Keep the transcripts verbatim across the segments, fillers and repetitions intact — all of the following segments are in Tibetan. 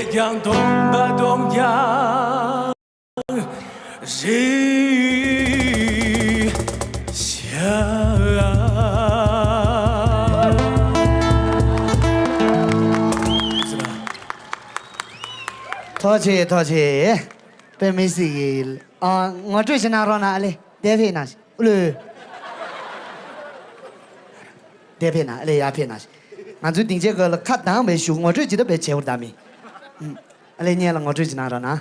ཀྱང་སྟོང་པ་སྟོང་རྐྱང་རེད་ཤག་ཐུགས་རྗེ་ཆེ། ཐུགས་རྗེ་ཆེ། དཔེ་མི་སྲིད་ཀྱི། ཨ། ངོ་སྤྲོད་ཞིག་གནང་རོགས་གནང་། ཨ་ལེ། དེ་ཕེབས་གནང་ཞིག་ཨུ་ལུ། དེ་ཕེབས་གནང་། ཨ་ལེ། ཡར་ཕེབས་གནང་ཞིག་ང་ཚོའི་སྡིངས་ཆའི་སྒང་ལ་ཁ་གདངས་པའི་ཞུ། ངོ་སྤྲོད་ཇི་ལྟར་བྱེད་དགོས་ད་མི། ཨུམ། ཨ་ལེ། སྔོན་ལ་ངོ་སྤྲོད་ཅིག་གནང་རོགས་གནང་།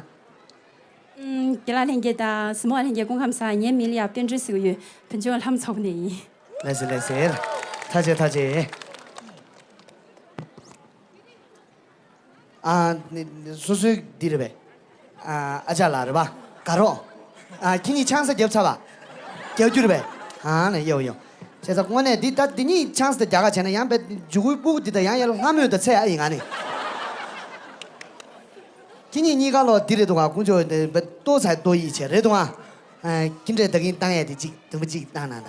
ཨུམ། རྒན་ལགས་ལྷན་རྒྱས་དང་གཟིགས་མོ་བ་ལྷན་རྒྱས་སྐུ་ཁམས་བཟང་། ངའི་མིང་ལ་ཡ་དཔལ་སྒྲོན་ཟེར་གྱི་ཡོད། བོད་ལྗོངས་ལྷ་མོ་ཚོགས་པ་ནས་ཡིན། ལགས་སོ་ལགས་སོ། ཐུགས་རྗེ་ཆེ། ཐུགས་རྗེ་ཆེ། ཨ། ནི། སོ་སོའི་འདི་རེད་པས། ཨ། ཨ་ཅག་ལགས་རེད་པ། དགའ་རོགས། ཨ། ཁྱེད་གཉིས་ཆང་ས་བརྒྱབ་ཚར་བ། བརྒྱབ་རྒྱུ་རེད་པས། ཨ་ནི་ཡོ་ཡོ། བྱས་ཙང་དངོས་གནས་འདི་ད་འདི་གཉིས་ཆང་ས་དེ་རྒྱག་ག་བྱས་ན་ཡང་པའི་མཇུག་གུའི་སྤུ་གུ་འདི་དང་ཡང་ཡར་ལྷ་མོས་ད་ཚད་ཨ་ཡིན་ང་ནི། ཁྱེད་གཉིས་གཉིས་ཀ་ལོ་འདི་རེད་འདུག་ག་དཀོན་མཆོག་འདི་ལྟོ་ཚ་ལྟོ་ཡིད་ཆེ་རེད་འདུག་ཨ། ཨ། ཁྱེད་འདྲས་ད་གིན་བཏང་ཡས་དེ་གཅིག་དུམ་བུ་གཅིག་བཏང་ན་ད།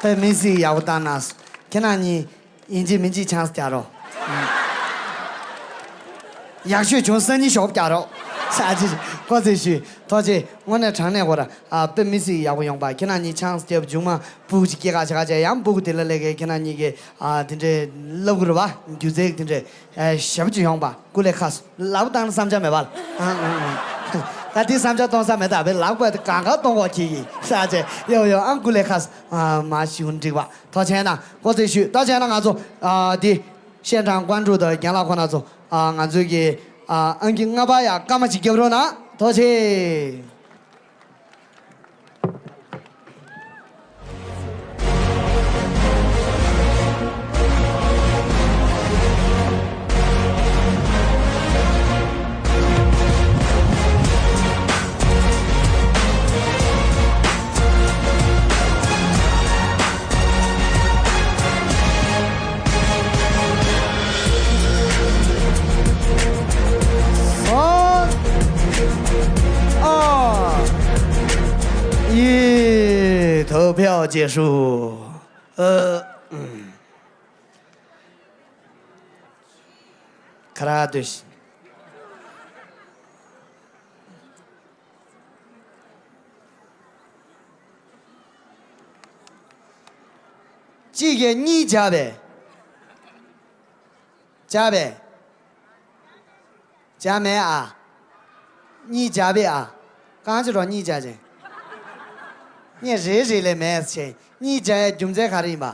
དཔེ་མི་སྲིད་ཡག་པོ་བཏང་གནང་སོང་། ཁྱེད་རང་གཉིས་ཡིན་གཅིག་མིན་གཅིག་ཆང་ས་རྒྱག་རོགས། ཡག་ཤོས་བྱུང་སང་ཉིན་ཞོགས་རྒྱག་རོགས། ས་ཅི་ཀོ་ཚེ་ཞུས། ཐུགས་རྗེ་ཆེ། དངོས་གནས་དྲང་གནས་ཁོ་ར། ཨ། དཔེ་མི་སྲིད་ཡག་པོ་ཡོང་པ། ཁྱེད་རང་གཉིས་ཆང་ས་རྒྱབ་མཇུག་མ་སྤུ་གུ་ཅིག་སྐྱེལ་ག་བྱེད་ག་བྱས་ཡང་སྤུ་གུ་དེ་ལ་ལས་ཀའི་ཁྱེད་རང་གཉིས་ཀྱིས། ཨ། དེ་འདྲའི་ལབ་དགོས་རེད་པ། སྒྱུ་རྩལ་དེ་འདྲའི། ཨ། ཞབས་ཀྱིས་ཡོང་པ་ཀུ་ལེ་ཁ་སོ། ལག་པ་བཏང་ན་བསམ་འཆར་མེད་པ་ལ། ཨ། ཨ། ཨ། ད་དེ་བསམ་འཆར་གཏོང་ས་མེད། ད་བའི་ལག་པ་དེ་གང་ག་གཏོང་གོ་ཁྱེད་ཀྱིས་ས་ཅེ་ཡོ་ཡོ། ཨང་ཀུ་ལེ་ཁ་སོ། ཨ། མ་ཞུ་འགྲིག་པ། ཐུགས་རྗེ་ཆེ་གནང་། ཀོ་ཚེ་ཞུས། ཐུགས་རྗེ་ཆེ་གནང་། ང་ཚོ། ཨ། དེ་ཤན་ཀྲང་ཀོན་ཀྲུའུ་དང་རྒན་ལགས་ཁོང་རྣམ་ཚོ། ཨ། ང་ཚོའི་གི། ཨ། ཨང་ཀི་ལྔ་པ་ཡ་སྐར་མ་གཅིག་རྒྱབ་རོགས་གནང་། ཐུགས་རྗེ་ཆེ། ཨ། ཨ། ཡེ། 投票结束། ཨ། ཨུམ། ཁ་ར་སྡོད་ཤིག་གཅིག་གིས་གཉིས་བརྒྱབ་པས། བརྒྱབ་པས། བརྒྱབ་མེད་ཨ། གཉིས་བརྒྱབ་པས་ཨ། རྐང་ཅི་རོ་གཉིས་བརྒྱབ་ཅིང་། གཉིས་རེ་རེ་ལས་མེད་ཅེ། གཉིས་བརྒྱབ་ཡ་རྒྱུ་མཚན་ག་རེ་ཡིན་པ།